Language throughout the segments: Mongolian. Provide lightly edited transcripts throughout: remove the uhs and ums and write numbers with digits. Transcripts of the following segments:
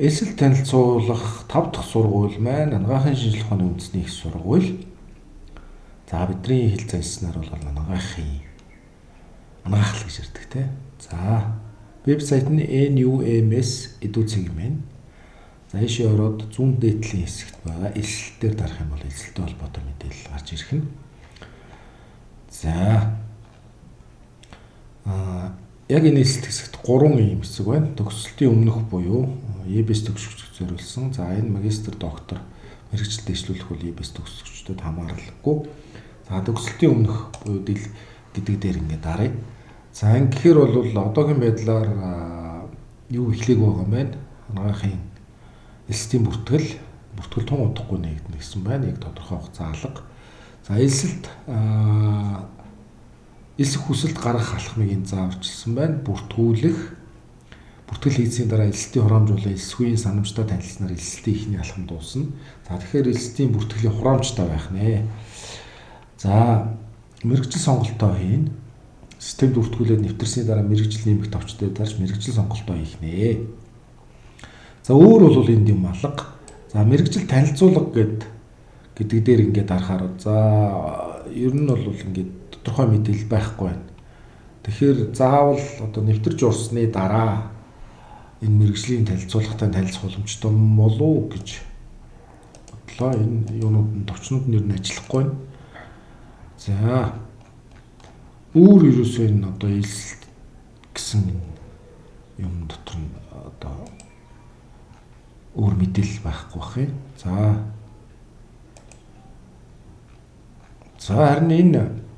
Элсэлт танилцуулах 5 дахь сургууль маань Анагаахын шинжлэх ухааны үндэсний их сургууль. За бидний хэл заншсанаар бол Анагаахын Анагаах л гэж ярьдаг те. За вебсайт нь NUMS edu.cg юм байна. За ийшээ ороод зүүн дээдлийн хэсэгт байгаа элсэлтээр дарах юм бол элсэлттэй холбоотой мэдээлэл гарч ирэх нь. За яг энэ элсэлт хэсэгт 3 ийм хэсэг байна. Төгсөлтийн өмнөх буюу EBS төгсөгчдөд зориулсан. За энэ магистр, доктор мэргэжил дэвшлүүлэх бол EBS төгсөгчдөд хамааралгүй. За төгсөлтийн өмнөх буюу дэл гэдэг дээр ингээд даръя. За ингэхээр бол одоогийн байдлаар юу эхлэег байгаа юм байна. Анагаахын элсэлтийн бүртгэл тун удахгүй нэгдэнэ гэсэн байна. Яг тодорхой хугацаа алга. За элсэлт элсэх хүсэлт гаргах алхмыг энэ зааварчилсан байна. Бүртгүүлэх, бүртгэл хийсний дараа элсэлтийн хураамж болон элсэхүйн санамжтай танилцсанаар элсэлтийн эхний алхам дуусна. За тэгэхээр элсэлтийн бүртгэлийн хураамжтай байх нэ. За мэргэжил сонголтоо хийнэ. Системд бүртгүүлээд нэвтэрсний дараа мэргэжил нэмэх товч дээр дарж мэргэжил сонголтоо хийх нэ. За өөр бол энд юм алга. За мэргэжил танилцуулга гэдэг дээр ингээд дарахаар за ер нь бол ингээд тодорхой мэдээлэл байхгүй байна. Тэгэхээр заавал одоо нэвтэрч орсны дараа энэ мэргэжлийн танилцуулгатай танилцах боломжтой болов уу гэж бодлоо. Энэ юунууд нь товчнууд нь ер нь ажиллахгүй байна. За өөр ерөөсөө энэ одоо элсэлт гэсэн юм дотор нь одоо өөр мэдээлэл байхгүй бах юм. За харин энэ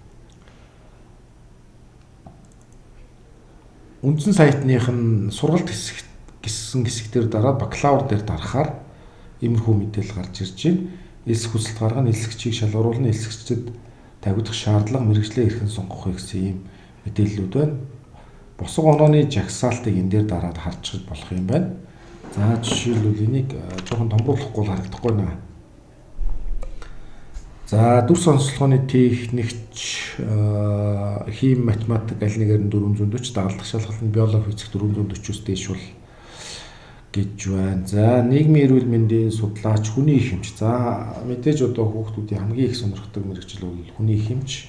үндсэн сайтных нь сургалт хэсэг гэсэн хэсэг дээр дараад бакалавр дээр дарахаар иймэрхүү мэдээлэл гарч ирж байна. Элсэх хүсэлт гаргана, элсэгчийг шалгаруулна, элсэгчдэд тавигдах шаардлага, мэргэжлээ хэрхэн сонгох вэ гэсэн ийм мэдээллүүд байна. Босго онооны жагсаалтыг энэ дээр дараад харж болох юм байна. За жишээлбэл энийг жоохон томруулахгүй харагдахгүй байна. За дүрс онцлогооны техникч, хим, математик аль нэгээр нь 440, дагалдах шалгалт нь биологи, физик 440-оос дээш бол гэж байна. За нийгмийн эрүүл мэндийн судлаач, хүний их эмч. За мэдээж одоо хүүхдүүдийн хамгийн их сонирхдаг мэргэжил бол хүний их эмч.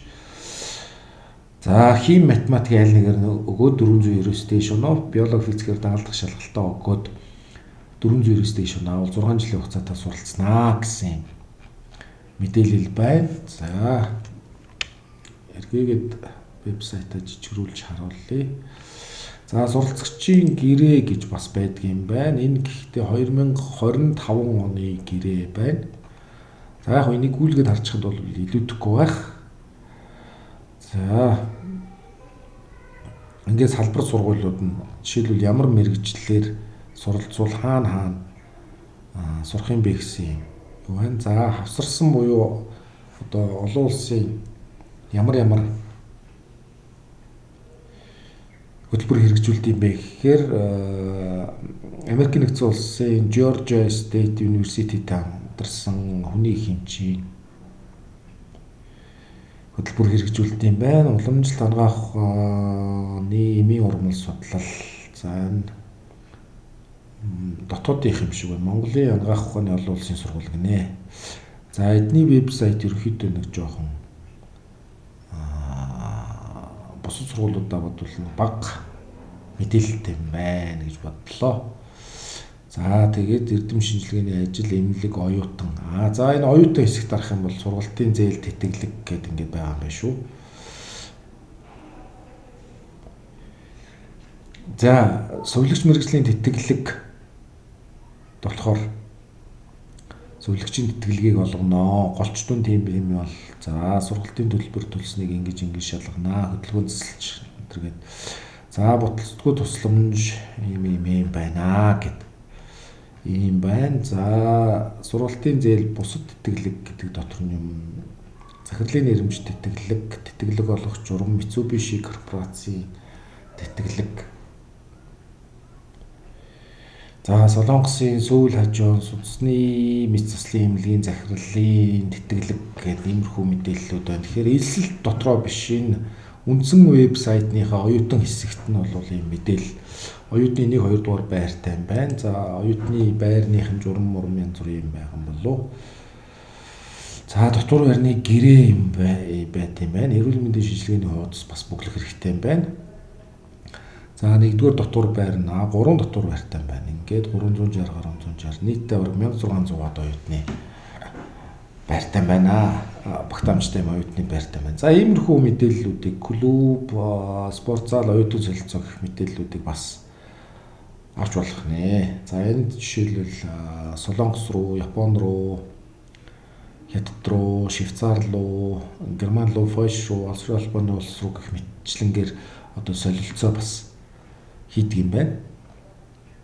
За хим, математикийн аль нэгээр нь өгөөд 490-өөс дээш оноо, биологи, физикээр дагалдах шалгалтаа өгөөд 490-өөс дээш оноо бол 6 жилийн хугацаатай суралцнаа гэсэн мэдээлэл байна. За эргээгээд вебсайтаа жижигрүүлж харуулъя. За суралцагчийн гэрээ гэж бас байдаг юм байна. Энэ гэхдээ 2025 оны гэрээ байна. За яг энийг гүйлгээд харчихад бол илүүдэхгүй байх. За ингээд салбар сургуулиуд нь жишээлбэл ямар мэргэжлээр суралцвал хаана сурах юм бэ гэсэн юм байна. За хавсарсан буюу одоо олон улсын ямар хөтөлбөр хэрэгжүүлдэг юм бэ гэхээр Америкийн нэгдсэн улсын Georgia State University-тэй хамтарсан хүний их эмчийн хөтөлбөр хэрэгжүүлдэг юм байна. Уламжлалт анагаах ухааны эмийн ургамал судлал. За энэ дотоодынх юм шиг байна. Монголын анагаах ухааны олон улсын сургууль гинэ. За эдний вебсайт ерөнхийдөө нэг жоохон бусад сургуулиудаа бодвол бага мэдээлэлтэй юм байна гэж бодлоо. За тэгээд эрдэм шинжилгээний ажил, эмнэлэг, оюутан. За энэ оюутан хэсэгт дарах юм бол сургалтын зээл, тэтгэлэг гэдэг ингээд байгаа юм байна шүү. За сувилагч мэргэжлийн тэтгэлэг болохоор сувилагчийн тэтгэлгийг олгоно. Голчтун тийм юм бол за сургалтын төлбөр төлснийг ингэж шалгана. Хөдөлгөөн засалж энэ гээд за баталцдаггүй тусламж ийм байна гэд ийм байна. За сургалтын зээл, бусад тэтгэлэг гэдэг дотор нь юм захирлын нэрмж тэтгэлэг, тэтгэлэг олгох журам, Mitsubishi корпорацийн тэтгэлэг. За Солонгосын Сөүл хажуун судасны мэд заслын эмнэлгийн захирлын тэтгэлэг гэдэг иймэрхүү мэдээллүүд байна. Тэгэхээр элсэлт дотроо биш энэ Үндсэн вебсайтныхаа оюутан хэсэгт нь бол ийм мэдээлэл оюутны 1 2 дугаар байртай юм байна. За, оюутны байрных нь журам мурам янз бүрийн юм байгаа юм болов. За, дотор байрны гэрээ юм байт юм байна. Эрүүл мэндийн шинжилгээний хуудас бас бөглөх хэрэгтэй юм байна. За, нэгдүгээр дотор байр нь 3 дотор байртай юм байна. Ингээд 360 гаруй 160 нийтдээ бараг 1600-аад оюутны байртай байна. Багтаамжтай юм оюутны байртай байна. За, иймэрхүү мэдээллүүдийг клуб, спорт зал, оюутан солилцоо гэх мэдээллүүдийг бас авч болох нэ. За, энд жишээлбэл Солонгос руу, Япон руу, Хятад руу, Швейцар руу, Герман руу, Польш руу, Улс холбооны улс руу гэх мэтчлэнгээр одоо солилцоо бас хийдэг юм байна.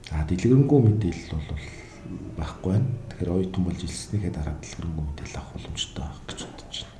За, дэлгэрэнгүй мэдээлэл бол байхгүй байна. Тэгэхээр оюутан болж элснийхээ дараа дэлгэрэнгүй мэдээлэл авах боломжтой байх гэж бодож байна.